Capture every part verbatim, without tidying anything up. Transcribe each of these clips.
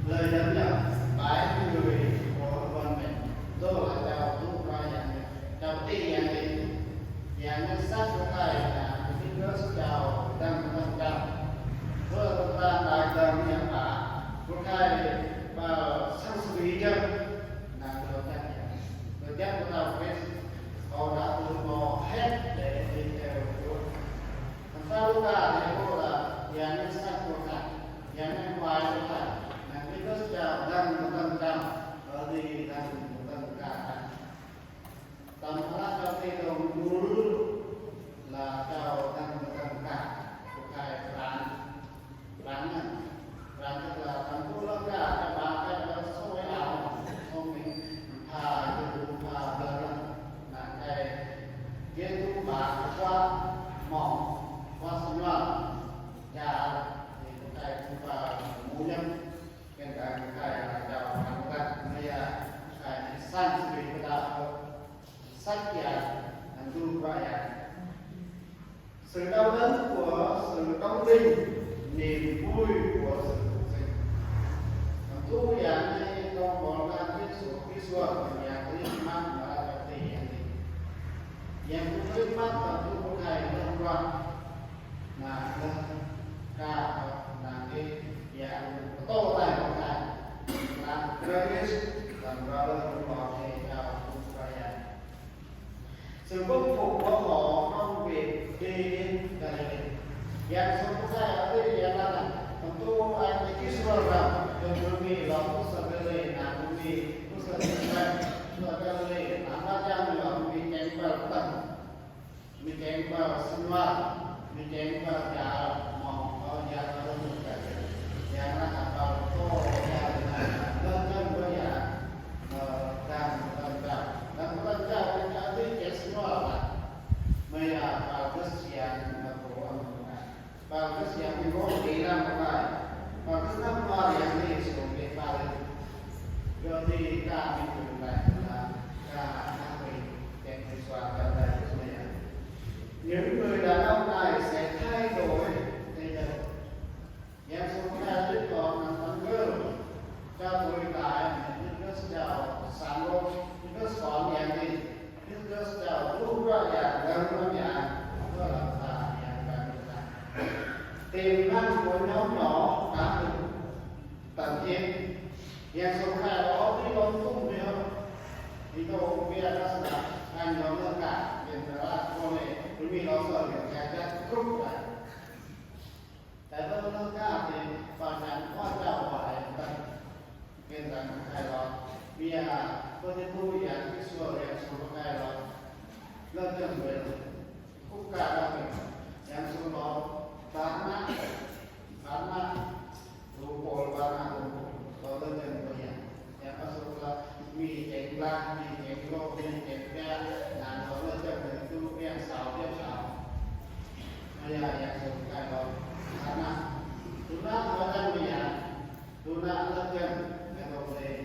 Lời nhắn nhở, bái người của con mình, rồi là chào tu và dạy, chào ti dạy, dạy nhân sắc của thầy là những đứa chào đang đang chào. Rồi chúng ta bài cần nhắn bà của thầy và sang sự ý chân là được chắc chắn. Được chắc của tao cái con đã tu mò hết để đi theo Chúa. Thành ra Luca thì cô là dạy nhân sắc của thầy, dạy nhân khoai của thầy, là cái đứa chào đang đang chào ở đi đang đang cả. Tâm hóa cho cái đồng dulu là chào đang đang cả của thầy Phan. Phan á, Phan tức là Phan Quốc Lân cả cho bà cái đó số với ảo không mình pha cái pha bla bla là cái kiến trúc bà quá mỏng quá xung quanh. Dạ, thì cái pha mũ nhắm cái cái cái là chào Phan Quốc Lân, bây giờ cái sang sự việc của ta sách dạy, hành tu qua dạy. Sự đau đớn của sự đóng đinh, niềm vui của sự phục sinh. Còn tu dạy này trong bọn ta Giêsu Giêsu nhà cái mắt mà đã cho thì yang tu cái mắt là tu của thầy trong quan là là cả là cái ya tô tay của thầy là grace làm ra lên của họ thì chào tu qua dạy. Sự vâng phục của họ trong việc đi đến Galilê. Giang số có sai ở đây là là phần tu ai cái Israel rằng từ người Mỹ là quốc gia Galilê là người Mỹ quốc gia Israel quốc gia Galilê là ba trăm là người cánh vào tầng người cánh vào sinh hoạt người cánh vào nhà mỏng có nhà ở một cái nhà là hàng vào tô nhà là đơn thân với nhà đang cần chào đang cần chào cái nhà thì cái sinh hoạt là Maya và rất siang và của ông và rất siang thì có đi làm một ngày và cứ năm qua thì anh đi xuống cái ba lần rồi thì cả mình cũng lại là cả năm mình cái cái xóa cả đây của mình những người đàn ông này sẽ thay đổi thế giới. Giang số hai đứa con nằm tấm gương cho tuổi tại những đứa chào sáng lốt, những đứa xóa nhẹ đi, những đứa chào rút ra nhà, gần nó nhà, đó là ta nhà gần ta. Tiềm năng của nhóm nhỏ đã được tận hiện. Giang số hai đó đi đón tung đi hơn. Thì tôi cũng biết đó là anh nhóm nó cả, hiện tại là con này, vì nó sợ những cái chất group này. Tại tôi nó cả thì phản ánh qua chào hỏi tận hiện rằng hài lòng. Vì à, tôi thì tôi dạy cái xưa dạy số hài lòng. Lên chân về khúc ca đó mình dạy số đó bán mát, bán mát, đủ bộ bán mát đủ bộ. Tôi lên chân về dạy. Dạy số là vì chạy la, vì chạy lô, vì chạy ra, là nó lên chân về tôi biết sao, biết sao. Bây giờ dạy số hài lòng. Bán mát. Tôi nói tôi lên bây giờ. Tôi nói lên chân, hài lòng về.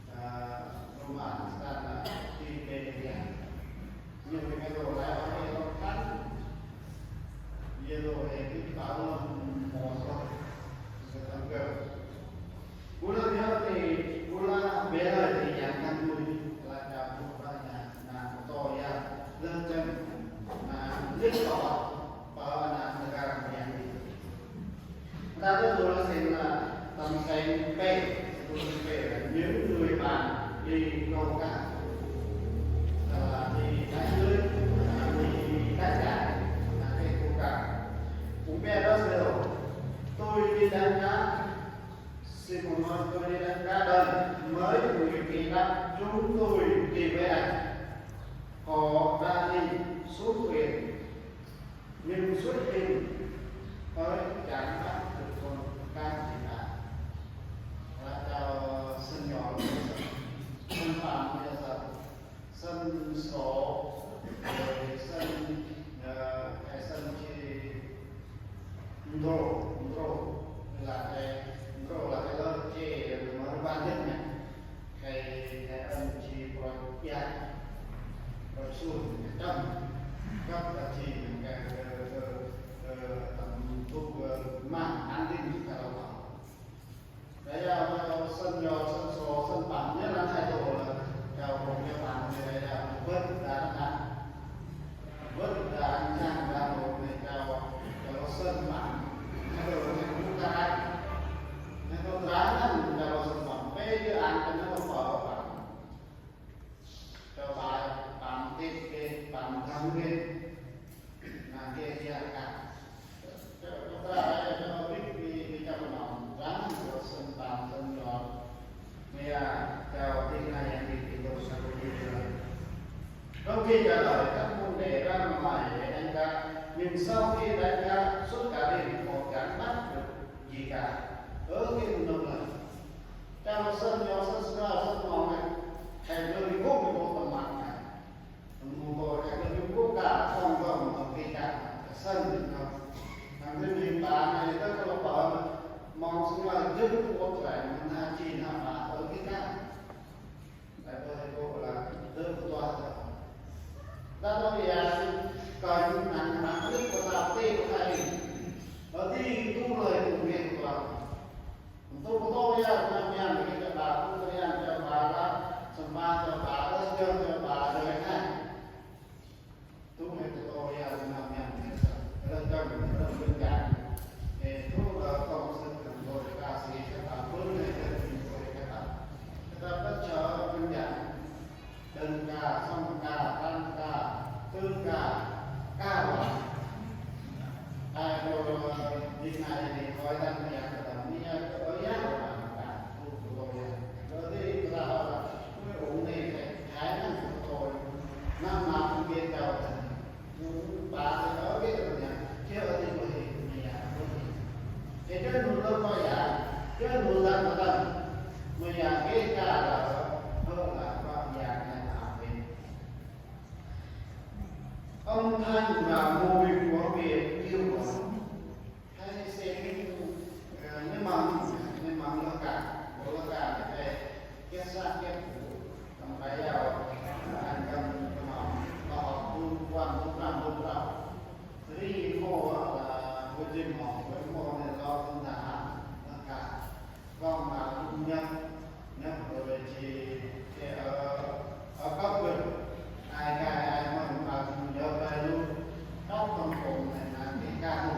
Roma, Satan, ti pe ya. Ñu ke ke ro lai o ke ro kan. Ye ro e ke ba ro mo ro. Ke tan ke. Kula bia te, kula bela te yang kan tu. Kala ka tu ba na na to ya. Lơ chân na lơ to ba na na ka yang ni. Ta rất là xin là tâm sen pe, tâm sen pe là những người bạn đi câu cá, là đi đánh lưới, là đi đánh cá, là đi câu cá. Cũng biết đó xưa rồi. Tôi đi đánh cá, xin một nói tôi đi đánh cá đây, mới mười ký đắp chúng tôi đi với anh. Họ đã đi xuống thuyền, nhưng xuất trình tới chẳng bắt được con cá gì cả. Là chào sân nhỏ, sân phạm bây giờ, sân số, rồi sân, ờ, hay sân chi, Ndro, ndro là cái, ndro là cái lơ chê mà nó ban nhất này. Cái, cái âm chi pro ya, pro sun, cái tâm, gấp là chi cái, cái, cái, cái tâm tu, cái mạng an ninh cái đầu. Cái, à, cái sân nhỏ, sân số, sân bản nhất là thái độ là theo một cái bản thì cái, à, vớt ra nó thẳng. Vớt ra anh chàng ra một này theo, theo sân bản. Theo cái cũng cái. Nó có giá lắm theo sân bản. Cái dự án cái nó có phở bản. Theo bài, bản thiết kế, bản thảo. Không biết là cái gì là cả. Chúng ta đã cho biết vì vì trong lòng rắn của sân bàn sân gió. Bây giờ chào tin này thì thì tôi sẽ có gì rồi. Trong khi trả lời các môn đề ra ngoài để đánh giá, nhưng sau khi đánh giá suốt cả đêm không gắn bắt được gì cả. Ở cái môn này, trong sân gió sân sơ sân màu này, thầy Lương Quốc của bộ tầm mặt này. Mùa cái nước quốc cả không có một cái cả sân được không? Thằng Lương Minh bà này rất là bảo mong chúng là dứt quốc phải mà na chi na bà ở cái cả. Tại tôi thầy cô là dứt quốc toa rồi. Ta nói bây giờ coi những nắng nắng nước của ta tê của thầy. Ở đi tu lời cùng nghe của toàn. Tu mô tô ya na mian ni ka ba tu ka yan ka ba la, samba ka ba la, jong ka ba la, jong ka. Tu me tu to ya na mian ni sa. Ka jong ka jong ka. E tu la tong sa ka ko ka si ka ba tu ne ka ko ka ba. Ka ba cha ka ya. Đơn ca, song ca, tam ca, tứ ca, cao ca. Ai cô đi này thì coi tăng nhạc là mi nhạc ở giá là cả tu của tôi. Rồi thì tôi là tôi ủng này phải thái năng của tôi. Năm nào cũng biết đâu. Bà thì ở cái tầng nhà, chứ ở thì tôi thì nhà tôi thì. Thì cái nụ tôi coi dạ, cái nụ dân của ta, mà nhà cái ca là hơn là con nhà này là về. Âm thanh và mùi của việc yêu của Hay sẽ những ờ, nếu mà nếu mà nó cả của nó cả để cái sát cái của trong cái ao anh trong cái hòm nó hòm tu quan tu năm tu sáu. Ri mô là cái gì mô cái mô này lo không là nó cả con mà cũng nhớ nhớ rồi thì cái ở ở cấp được ai cái ai mà mà cũng nhớ cái luôn. Trong công cộng này là cái ca tu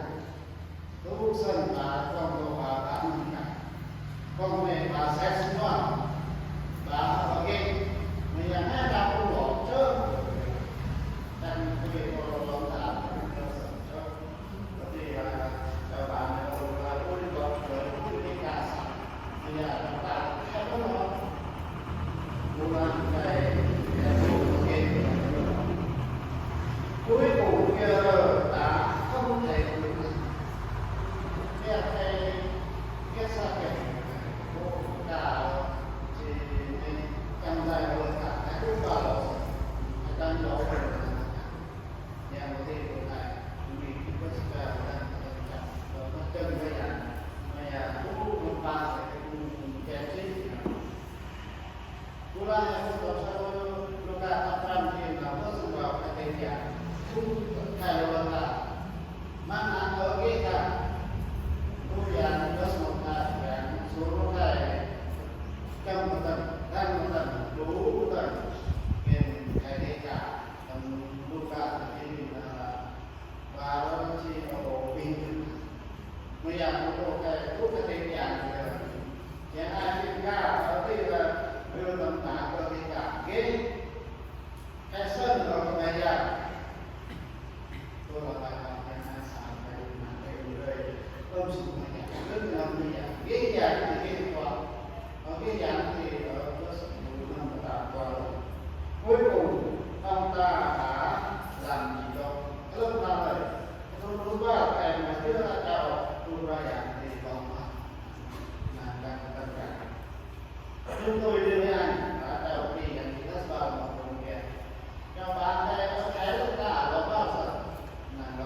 Tusan ba kong lo ba ba ni ka. Kong ne ba ses no. Ba oke. Ni yang na ba ku lo che. Dan ku ko lo lo ta ku lo se che. Tapi ya, ba ne lo la ku lo lo ku ni ka sa. Ni ya ba ka ko lo. Ku la ka ya ku oke. Cuối cùng kia ta không thể được. Cái cái cái xác định của cả thì trong giai đoạn cả cái cũng vào cái căn đó. Nhà một thì cũng này mình cũng có sự là nó chân với nhà mà nhà cũng cũng ba cái cũng cái chính. Pula yang untuk satu luka tapran di nama semua ketiga. Sungguh kaya wala. Mana oke ka. Tuyan dos mota yang suruh kai. Kam mata, dan mata, dulu mata. Yang ketiga, luka di nama Và nó chỉ có bộ bình thường. Mà dạng của bộ cái thuốc cái tình trạng là chẳng ai kiểm tra ở đây là đưa tầm tả cơ thể cảm ghế. Cái sân đó của cái dạng. Tôi là bài học cái hai sản cái mạng cái người ôm sủng cái dạng rất là như dạng ghế dạng thì cái qua. Ở cái dạng thì ở cơ sở năm tạo qua. Cuối cùng ông ta đã làm gì đâu. Kalau ta Tôi muốn ba cái mà chưa là cao tu ba dạng thì còn mà mà đang cần cả. Chúng tôi đưa với anh đã đầu tiên anh thì rất là một công việc. Cho bạn đây có thể là ta là bao giờ mà nó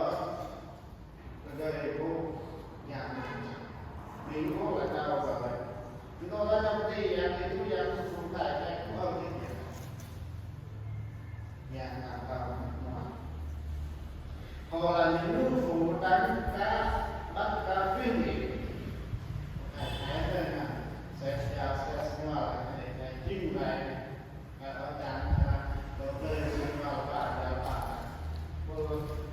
đó, cái đời vô nhà mình, mình vô là cao và vậy. Chúng tôi đã trong cái nhà thì tôi nhà cũng không tại cái cũng ở cái nhà nhà hàng tàu mà họ là những ngư phủ đánh cá, bắt cá chuyên nghiệp. Phải thấy đây là sẽ sẽ sẽ sinh hoạt này, này trưng bày, à, ở cảng, à, đầu tư sinh hoạt và đào tạo. Cô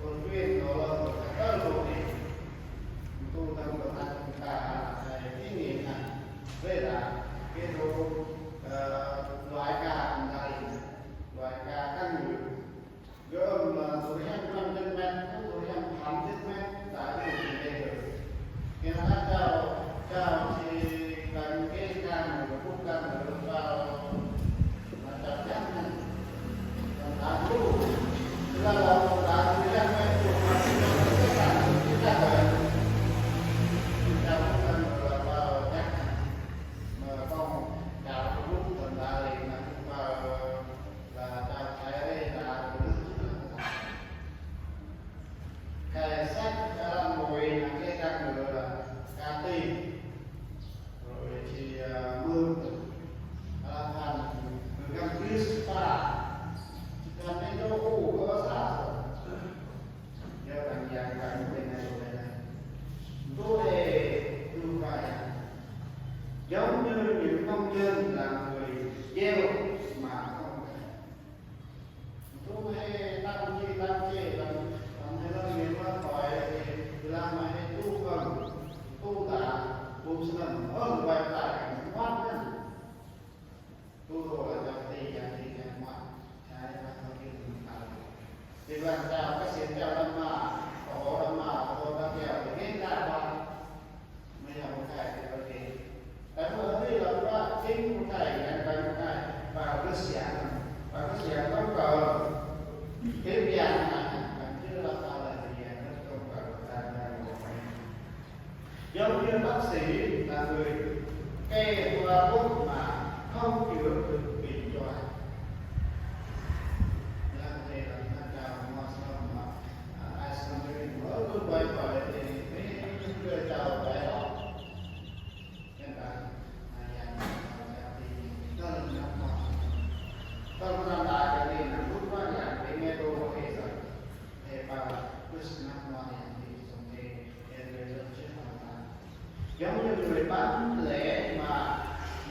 cô chuyên của của các cơ hội này, tu tâm của ta chúng ta là cái kinh nghiệm này, với là cái đồ, ờ, loại cả này, loại cả căn ngữ. Gom là tụi em năm trăm mét, tụi em tám trăm mét, tại vì gì đây rồi. Khi nó bắt đầu, chào thì cần cái căn ngữ, phút căn ngữ vào là chào chắc này. Còn tám phút, là là tám mươi lăm mét, chụp mà cái căn ngữ, cái căn ngữ. Chào phút căn ngữ là vào chắc này. Mà không, chào phút tầm ta liền là cũng vào là chào thầy là cái sách, à, ngồi là cái căn ngữ là cá ti, rồi thì, à, mưa, à, thành, rồi căn cứ spa, thì thành cái chỗ cũ có sao. Giờ bạn giảng bài như thế này, như thế này. Tôi thì tôi phải giống như những công nhân làm người gieo mà không phải. Tôi hay tăng chi tăng chi tăng tăng hay là người mà khỏi thì làm mà hay tu phần, tu ta, tu sân, ơn bài tài, ngoan nhân. Tu đồ là cho ti, cho ti, cho ngoan. Sai là không chịu mình tạo. Thì làm sao cái sự cho lắm mà, khổ lắm mà, khổ lắm kẹo thì hết ra qua. Bây giờ một thầy thì có gì? Tại vì ở đây là qua chính một thầy, anh phải một thầy. Và Đức Giảng, và Đức Giảng có cờ. Cái việc này, anh chưa là ta là gì, anh rất công cờ, ta là một thầy. Giống như bác sĩ là người kê toa thuốc mà không chữa được bệnh cho ai. Là có thể là chúng ta chào mừng mà, à, ai sống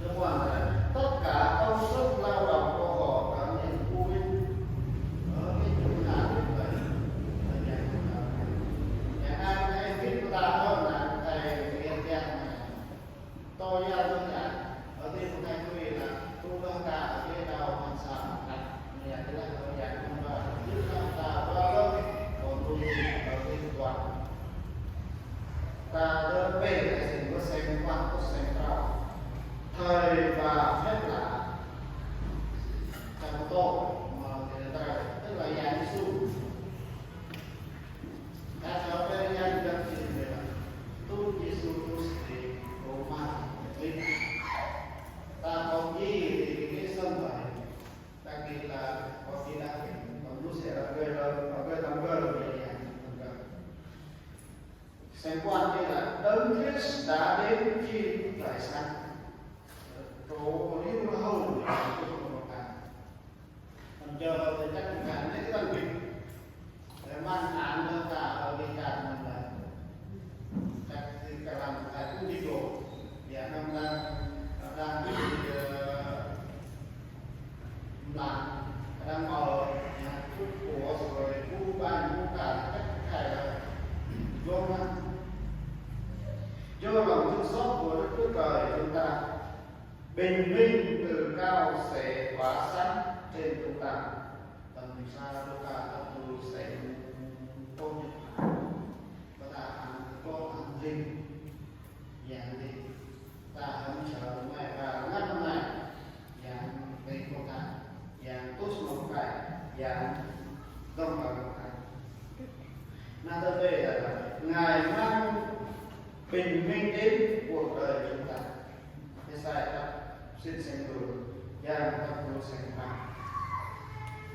Đúng không? Tất cả công sức lao động của họ đã niềm vui ở cái chúng ta được vậy. Nhà ai thầy viết của ta hơn là thầy Việt Nam này. Tôi ra tôi là ở đây của thầy quý vị là tu lương cả ở đây đầu hàng sản. Nhà cái là ở nhà chúng ta trước là ta qua lớp còn tu ở đây qua. Ta đơn vị là gì có xem quan có xem trò. Thời và phép lạ Bình minh tự cao sẽ tỏa sáng trên chúng ta. Tầm xa Luca tập tu sẽ công nhận. Và ta ăn có ăn linh. Yang di ta hân sợ mai và ngăn mai. Yang di công ta. Yang tus một cái. Yang đông ở một cái. Nó tới đây là Ngài mang bình minh đến cuộc đời chúng ta. Cái sai đó xin sanh tồn, và tâm tồn sanh ta.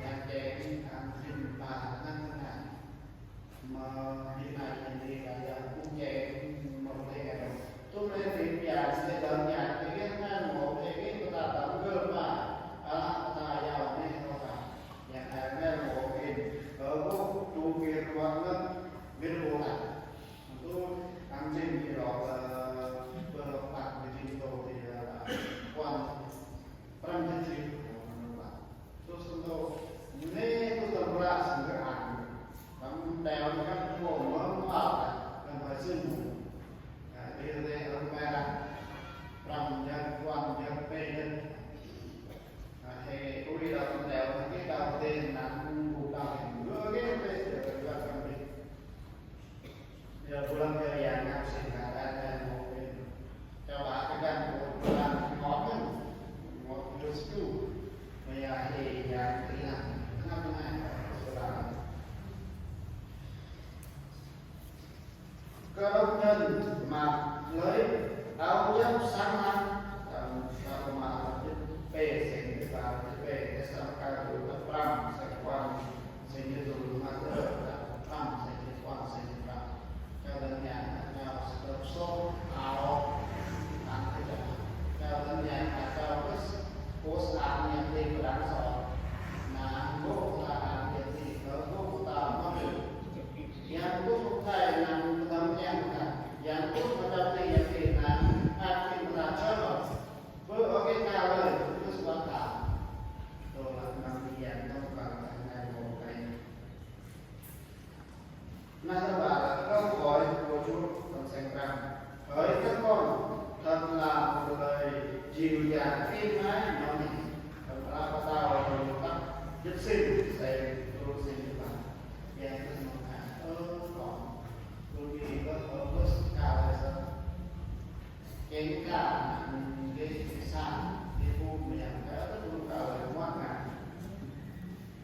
Và kẻ ăn xin ta ngăn ngại. Mà đi này thì đi là giờ cũng kẻ một cái ngày. Chúng ta thì bây giờ sẽ đón nhận cái cái ngăn một cái cái của ta tạm gương mà. À, ta giàu này không phải. Và hai ngăn một cái ở gốc trụ kia của ngân. Biết vô lại. Tôi ăn trên thì đó là vừa lọc bạc với trình độ thì là quan tâm đến trình độ. Tôi xin tôi, nếu tôi tâm ra sự cái ăn, tâm đèo nó cắt vô mớ mó là cần phải xin. Đi ra đây ở ngoài là, trong nhân quan nhân bê nhân. Thì tôi đi đọc tâm đèo, cái đầu tiên là cũng buộc đầu thì ngứa cái bê sự quan tâm đi. Giờ tôi làm cho vàng học sinh là đang đang một cái, cho bà cái căn của tôi làm ngõ nữa, một cái school. Bây giờ thì vàng thì làm, nó cũng hay, tôi làm. Cơ đốc nhân mặc lấy áo giáp sáng láng, tầm sao mà bê sành và bê cái sao cao của tập sành quan, sành như tụi mà tơ, tập sành như quan, sành như quan. Cho nên nhà, nhà, tập số áo, ăn cái chả. Cho nên nhà, nhà, cho cái, của xã nhà thì có đáng sợ. Là gốc là ăn thì có gốc là mất. Yang gốc thai năng tâm yang ta. Yang gốc mà trong thì yang thì năng ăn thì mà chớ. Với ở cái cao rồi, với sự quan tâm. Rồi là năm thì yang trong cần thành ngày một ngày. Nay ta bảo là câu hỏi của Chúa Phần Sanh rằng: Hỡi các con, thật là một lời dịu dàng êm ái nhỏ nhẹ. Phần ra có tao là một tắc nhất sinh, sẽ tu sinh như vậy. Và cái một tháng ơ con, tôi nghĩ có ở mức cao hay sao? Cái cả cái sản, cái vụ mà cái rất là cao là ngoan ngại.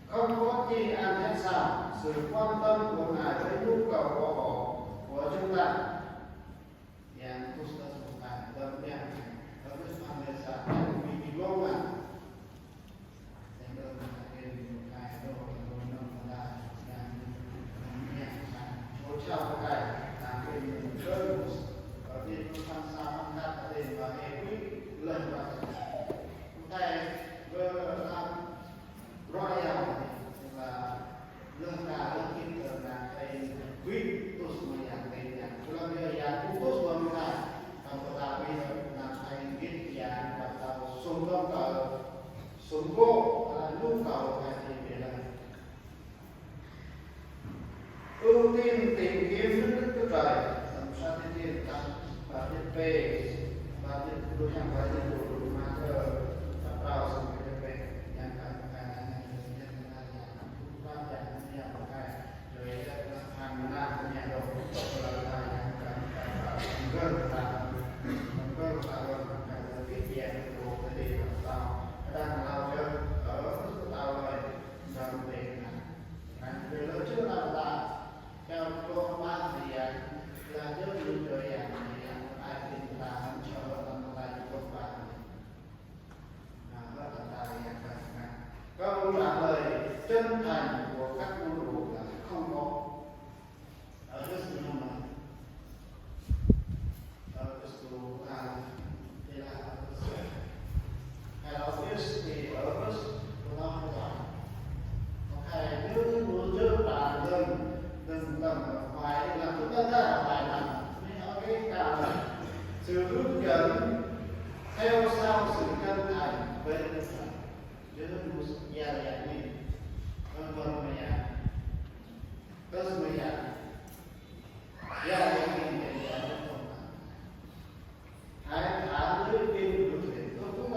Không có gì ăn hết sao, sự quan tâm của Ngài với nhu cầu của họ, của chúng ta. Yang Kristus một ngày, đơn giản, đối với phần lễ sản, yang bị bị gốc mà. Yang đơn giản, yang một ngày, đôi, đôi, năm, là, yang, yang, yang, số chào cái này, là cái mình cơ, ở trên nó sang sao, ăn cắt, ở trên và cái quỹ, lần và cái này, với, à, Royal là lơ ta lơ kit lơ na kay wit tus ma yang kay yang. Kulam ya yang tus ma ma kay. Kam kata wit na kay wit yang kata sung kong kay sung kong kay lu kay kay kay kay. Ưu tiên tìm kiếm nước Đức Chúa Trời, tâm sát thế thiên tăng và thiên bê, và thiên đô yang và thiên đô đủ mà thờ, và trao sự thiên bê, yang tăng và yang tăng, yang tăng, yang tăng, yang tăng, rồi là hàng năm của nhà đầu tư là là yang tăng, và gần là gần là gần là cái tiền của cái gì mà tao đang lao chơi ở tao rồi. Trong về là, là về lối trước là ta theo Chúa Ba thì là trước những người thì ai tin ta hẳn cho tâm ta Chúa Ba. Là nó là ta thì là ta. Câu trả lời chân thành của các môn đồ là không có. Ở trước sự nông mà. Ở trước sự là thì là ở trước sự. Hay là ở trước thì ở trước sự của nó không có. Còn hay nếu như muốn trước là đừng đừng đừng ở ngoài là chúng ta ra ở ngoài là nên ở cái cao là sự hướng dẫn theo sau sự chân thành với Đức Chúa Trời. Chứ không có gì là gì. Hơn hơn mà nhà. Hơn mà nhà. Hãy thả lưới pin được thì tôi cũng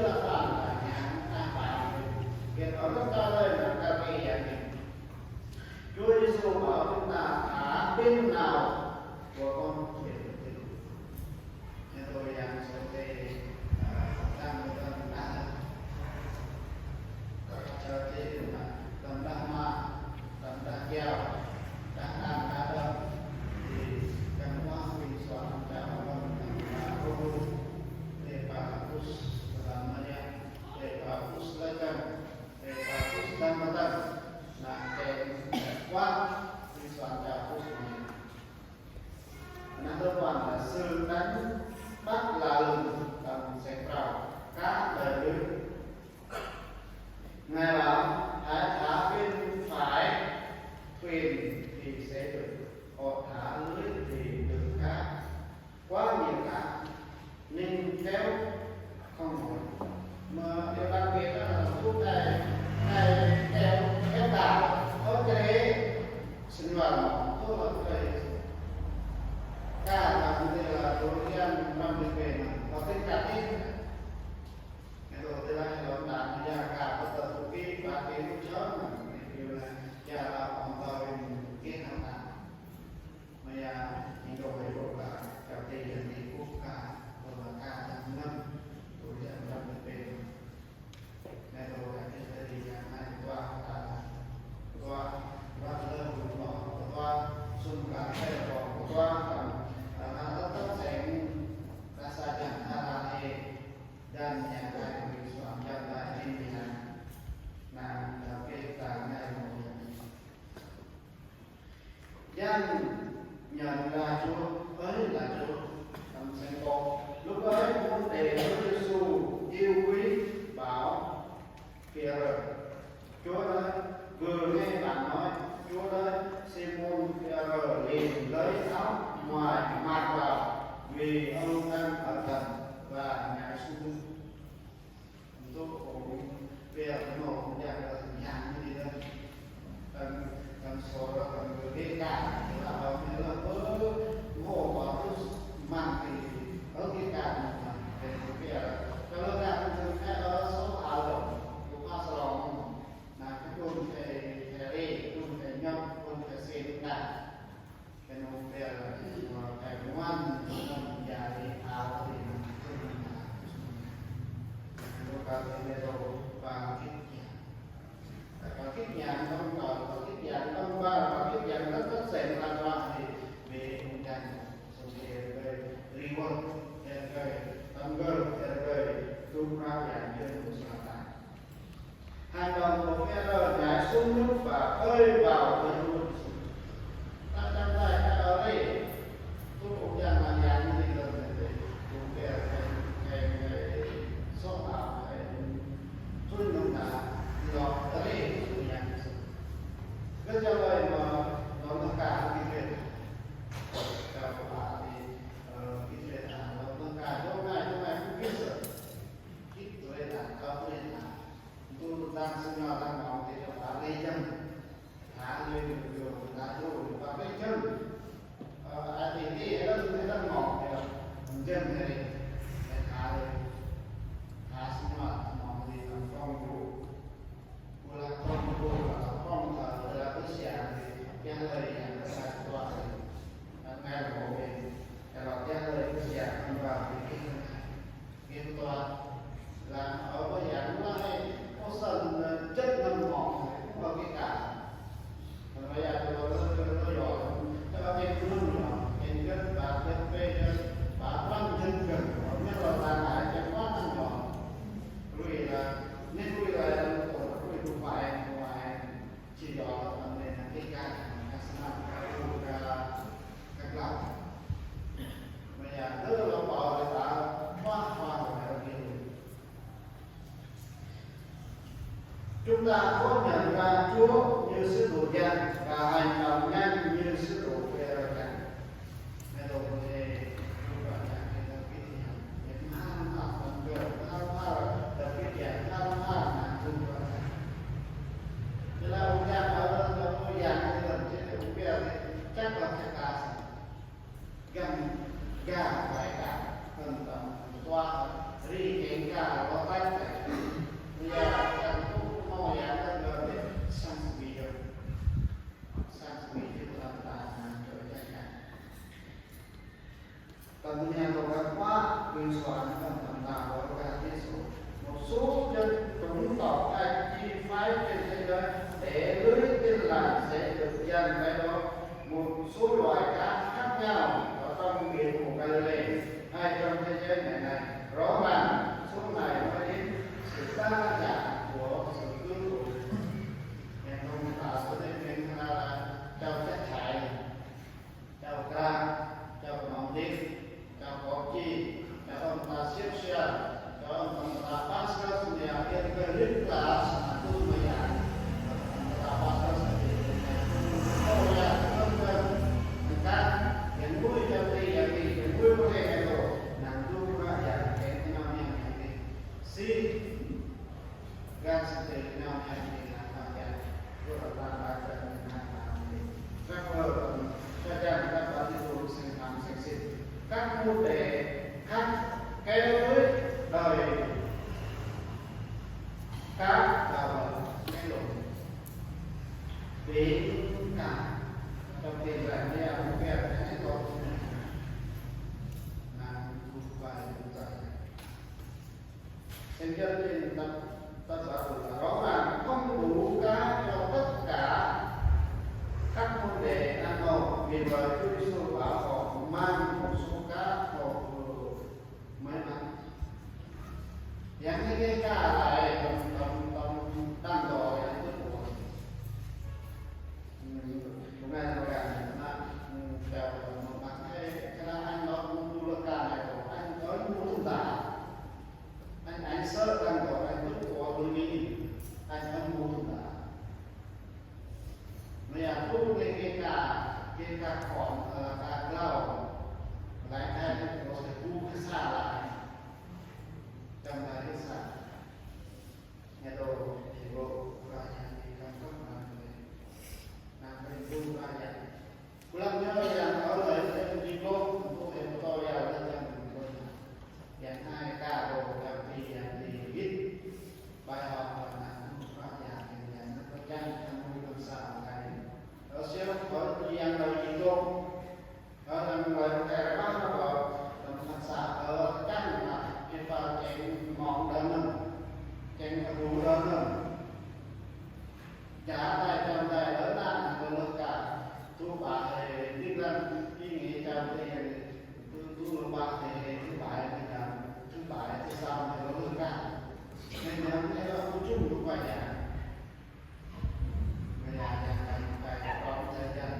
là bạn là nhà chúng ta phải. Việc đó rất cao lên là cao cái ý nghĩa. Chúa Giêsu bảo chúng ta thả bên nào của con thuyền được. Nên tôi dành số tiền à, tăng cho mình đã cho thế là tâm đắc ma, tâm đắc giao, đắc an đắc đông. Thì căn hóa vì soạn trong lòng là vô. Để bà Kus là Maria, để bà Kus là chồng, để bà Kus đang mà tâm là kẻ quá vì soạn trong Kus. Nó cơ quan là sư tánh bắt là lừng tầm sẽ vào các đời lưới. Ngài bảo hãy thả bên phải thuyền thì sẽ được, còn thả lưới thì được cá. Quá nhiều cá nên kéo không nổi. Mà điều đặc biệt đó là thuốc này, này kéo kéo cả có cái sinh hoạt thuốc là cái cả là vấn đề là đối với ăn năm mươi về mà có tính cả tết. Cái đồ tôi đang nói là nhà cả có tờ thu ký và cái lúc chớ mà điều là nhà là phòng tàu mình kết hợp lại. Maya, những đồ về bộ cả cặp tiền là đi quốc cả, đồ là cả trăm năm, đồ là trăm năm tiền. Này đồ là cái tờ đi nhà này qua cả qua bắt lơ của nó qua xung cả cái của qua là nó rất rất sẽ ta xa chẳng ta là thì dân nhà cái bị soạn trong lại trên nhà là là cái ta này một Dân nhận là Chúa, ới là Chúa. Tâm Thánh Cô. Lúc ấy môn Tể Chúa Giêsu yêu quý bảo Phi-e-rơ: Chúa nói, vừa nghe bạn nói, Chúa nói. Simôn Phi-e-rơ liền lấy áo ngoài mặc vào, vì ông đang ở gần và ngã xuống. Untuk orang biar mau menjaga yang ini dan dan dan suara dan berdekat kita tahu ni lah oh mau bagus mati berdekat dan biar kalau tak betul kalau so alam lupa selama nah itu pun saya cari pun saya nyok pun saya sini Cái nông pia là cái ngoan nông dài áo thì nó không là nó có cái mê tô và cái nhà và cái nhà nông cầu và cái nhà nông ba và cái nhà rất rất rẻ là cho thì về không gian sống thì về riêng quân thì về tâm cơ thì về tu ra nhà dân của chúng ta Hành động của Phi-e-rơ nhảy xuống nước và bơi vào với Chúa Giêsu. Ta trong tay ta ở đây, tôi cũng chẳng là nhà như thế rồi này, tôi cũng để cái cái cái số nào cái tôi nông đã lo ở đây tôi nhà Giêsu. Cái cho đây mà nó là cả cái việc cả của bà thì cái việc là nó là cả chỗ này chỗ này cũng biết rồi, cái tôi là có tôi là Tôi đang sinh hoạt đang ngọn thì là bà Lê Dân. Thả lên đường đường là vô và Lê Dân. Ờ, à, thì đi ở đó thì đang ngọn thì là dân này. Để thả lên. Thả sinh hoạt ngọn thì là công vụ. Của là công vụ và là công thờ là bữa sáng thì trả lời là cái sai của tôi. Là ngay là một bên. Là trả lời bữa sáng không vào thì cái Kiểm toán là ở với dạng nó hay có sân chất ngân mỏng này cũng ở cái cả. Mà bây giờ tôi tôi tôi tôi dọn cho nó trên luôn rồi, trên chất và chất phê chất và quan dân cần có nhất là ta lại cho quá năng dọn. Lui là nên lui là tôi lui không phải ngoài chỉ dọn là phần này là cái cái cái cái cái cái Bây giờ thứ nó bỏ cái ta thoát qua khỏi cái điều Chúng ta có nhận ra Chúa như sứ đồ Giăng và hành động Giăng như sứ đồ Pê-rơ Giăng. Hay là tôi sẽ không phải là cái tâm cái gì. Những hal hal tâm cơ, hal hal tâm cái gì, hal hal là không phải. Tức là ông Giăng ở đó, là tôi Giăng thì là sẽ không biết chắc là chắc là Gam ga bai ka pen tam tua ri keng ka lo tai Trong ta siap siap, trong ta pas ke semua yang kita lihat lah sama tu semua yang. Trong ta pas ke semua yang. Oh ya, trong ta, yang mui yang ti yang ti yang mui boleh itu. Nang tu pula yang yang yang yang si. Gan sự tình nhau hay thì là hoàn toàn của độc ta đã trở thành hai là mình rất mơ và cho rằng các bạn đi tu sinh thành sinh sinh các môn đề khác kéo với đời các đạo cái luật đến cả trong tiền lành với ông kia cái này con là vượt qua được. Xem cho nên ta, ta giả dụ là rõ ràng không đủ cá cho tất cả các môn đề ăn nổi. Vì vậy Chúa Giêsu bảo họ mang một số cá vào mới ăn. Yang ini ka lai tong tong tong tang do yang tu. Hôm nay nó càng nó chào một mặt hay cái là anh đó cũng tu được cả này rồi anh có mua thùng đá. Anh anh sợ đang có anh cứ có tôi nghĩ anh không mua thùng đá. Mà nhà tu cái cái cả cái cả còn là cả lao. Lại cái có thể tu cái xa lại. Trong cái xa. Nhà đồ thì bộ và nhà thì trong các mạng này. Nang rindu rakyat. Kulang nyo yang tahu dari saya di blog untuk yang betul ya dan yang betul. Yang hai ka do yang di yang di bit. Bài học là nang rakyat yang yang betul yang kamu bisa kai. Kalau siapa kalau yang dari di blog, kalau yang dari daerah apa kalau tempat sa ở căng là cái pha chén món đơn, chén đủ đơn. Giả tài trong tài ở ta là có lực cả. Thu bà thì liên quan ý nghĩa trong thì thu thu bà thì thứ bảy thì là thứ bảy thứ sáu thì có lực cả. Nên là cái đó cũng chung được qua nhà. Người nhà nhà tài tài trong thời gian.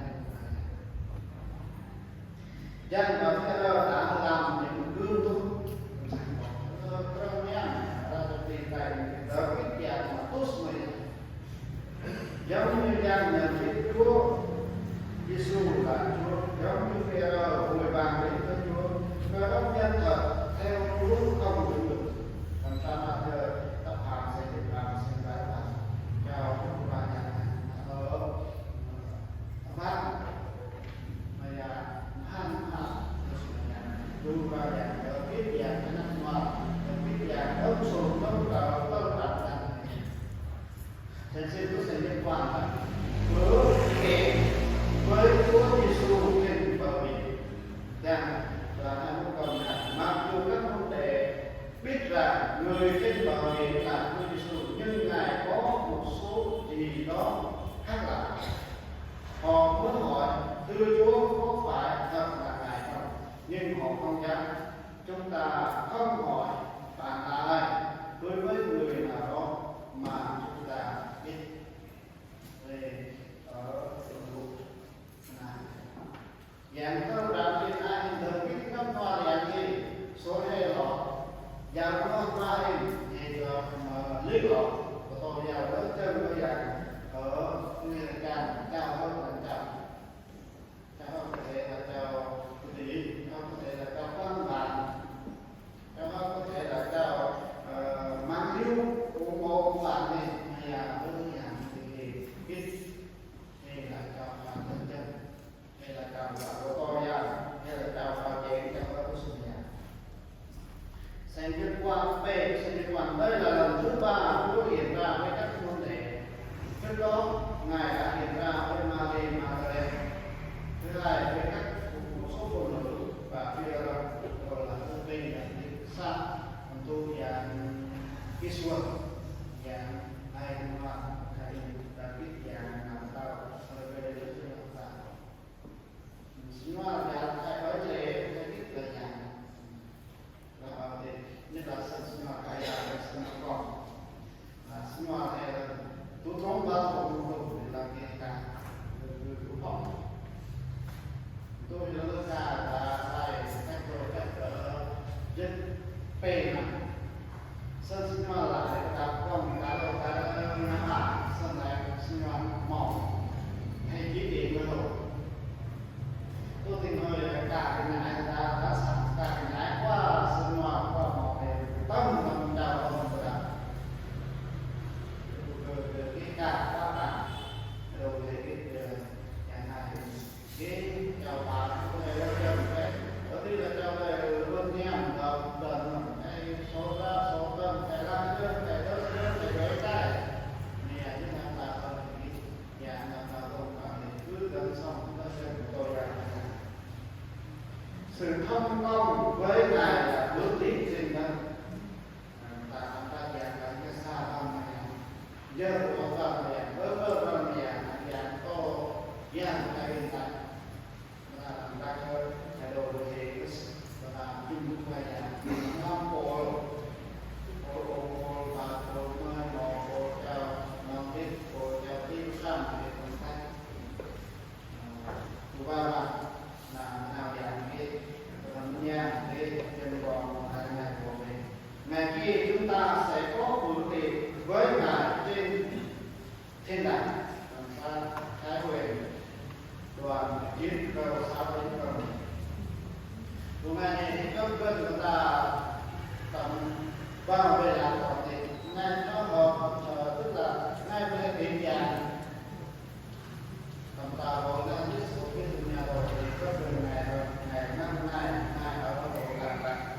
Dân và cái đó đã làm những gương thuốc. Trong nhà ra trong tiền tài đó cái nhà mà tốt mà Giống như dân nhận biết Chúa Giêsu là Chúa, giống như Phêrô vội vàng đến với Chúa, Cơ Đốc nhân thật theo Chúa không dừng được. Phần trăm là giờ tập hợp sẽ được làm xin bái vàng cho Chúa và nhà ở Pháp. Mà là hăng hăng Chúa và nhà ở biết nhà cái năm hoa, biết nhà đóng sổ đóng tờ tớ tạm này. Thành xin Chúa sẽ liên quan với kẻ với Chúa Giêsu trên bờ biển. Rằng là hai mối quan hệ mặc dù các môn đệ biết rằng người trên bờ biển là Chúa Giêsu nhưng Ngài có một số gì đó khác lạ. Họ muốn hỏi thưa Chúa có phải thật là Ngài không? Nhưng họ không dám. Chúng ta không hỏi bạn là ai đối với người nào đó mà chúng ta biết. Thì ở Yang kau berarti ain terbit kan varian ni sore lo. Yang kau kemarin itu lilo betul ya betul yang mengerjakan jauh macam jauh kata jauh putih, jauh kata jauh pelan. Trong đó có thể là cho uh, mang hiếu của một bạn này hay là đối với nhà thì biết hay là cho bạn thân dân hay là cho bạn của con gia hay là cho bạn trẻ trong đó của sinh nhà. Sẽ liên quan về sẽ liên quan đây là lần thứ ba Chúa hiện ra với các môn đệ. Trước đó Ngài đã hiện ra với Mary Magdalene, thứ hai với các một số phụ nữ và Phi-rơ rồi là Tư Pin và Sa Antuya Kiswa yang lain David yang Natal Rebellion Natal. Semua ada apa aja ya kita yang Là thì nhất là sinh sinh hoạt cải tạo và sinh hoạt con. Là sinh hoạt thì là tú thống ba tổ cũng không để làm gì cả. Tôi nó lơ xa là hai cách tôi cách ở dân ពេលណា សិនស្ញល់ឡាយ កាប់កងកាលកាលណា សិនឡាយស្ញល់មក ហើយជីទីមើល tôi thì nói là cả cái này là đã sẵn cả cái này qua, sinh hoạt qua, một cái tâm tâm trào tâm của ta. Cái cả qua cả, rồi thì cái nhà này, cái chào bà, cái này là chào cái, ở đây là chào cái luôn nha, là là cái số ra số tâm, cái là cái cái đó cái cái cái cái này, như là là hơn cái nhà là là không phải cứ gần xong nó sẽ tôi ra. Sự thông công với Ngài là bước đi trên thân. Ta ta giảng cái cái xa tâm này. Giờ của ta là bơ bơ bơ nhà nhà tô nhà ta hiện tại. Ta ta cái thái độ về cái ta chung với nhà nó cô cô cô bà cô mai mò cô chào nó biết cô chào tin sang để con thấy. Thứ ba là là nào dạng cái phần nhà cái chân còn hai ngày của mình. Ngày kia chúng ta sẽ có buổi tiệc với Ngài trên thiên đàng. Đoàn xa Thái Huyền, đoàn chín câu sáu đến câu. Hôm nay thì cấp bên người ta tổng vào về làm tổng thì hôm nay nó họp ờ, tức là ngay về cái nhà Tâm ta hồi năm Giêsu Christ nhà đầu thì có từ ngày ngày năm nay mai ở độ lành lành.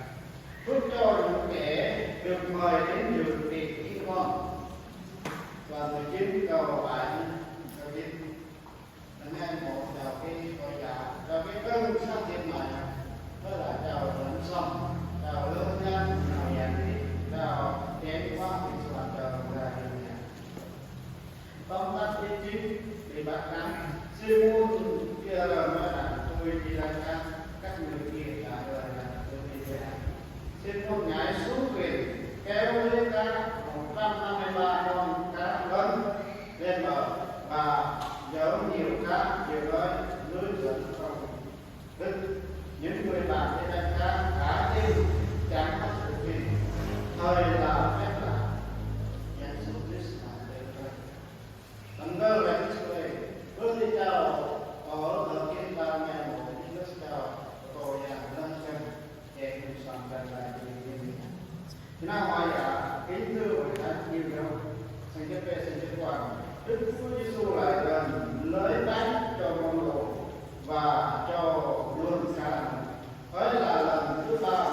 Phước cho những kẻ được mời đến dự tiệc thiên con. Và mười chín câu bảy câu chín. Ngày một chào cái coi chào chào cái cơn sáng thiên mày đó là chào lẫn sông chào lớn nhất chào vàng thì chào chén quá thì soạn chào là Tóm tắt ý chính thì bác ngắn Simon Pierre nói rằng tôi đi lang thang, các người kia trả lời rằng tôi đi về. Simon nhảy xuống thuyền, kéo lưới cá một trăm năm mươi ba con cá lớn lên bờ và giấu nhiều cá nhiều đới, lưới vẫn không đứt. Những người bạn đi lang thang cả đêm chẳng có sự gì, thời là phép lạ. Giêsu Christ là Đấng Christ. Thành ra là Israel, với lý do ở ở thiên đàng ngày một Chúa Christ chào tôi là nâng chân để hùng soạn gần lại với Thiên Liêng. Thì nào hỏi là kính thưa hội thánh yêu dấu, xin cho phép xin cho quà Đức Chúa Giêsu lại gần lấy bánh cho món đồ và cho luôn cả lần. Ấy là lần thứ ba